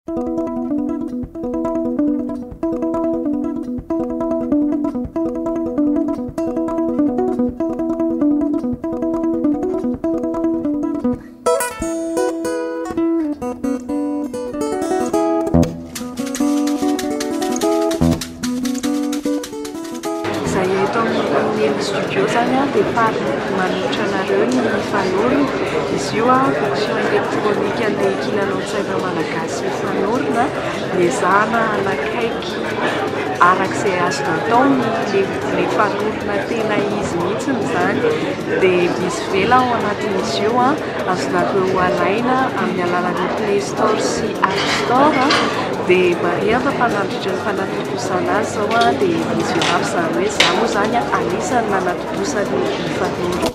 Izahay eto amin'ny Neny Studio izany dia faly manolotra anareo ny Fanorona. Izy io version électronique an'ilay kilalaon-tsaina malagasy Fanorona. Nezahana hanakaiky arak'izay azo natao ny ilay fanorona tena izy mihitsy izany. Dia misy vela ao anatin'izy io, azonareo alaina amin'ny alalan'ny Play Store sy App Store. Dia marihana fa nandritra ny fanatontosana azy izao dia nisy vehivavy izany hoe izaho moa izany anisan'ny nanatontosa ny fanorona.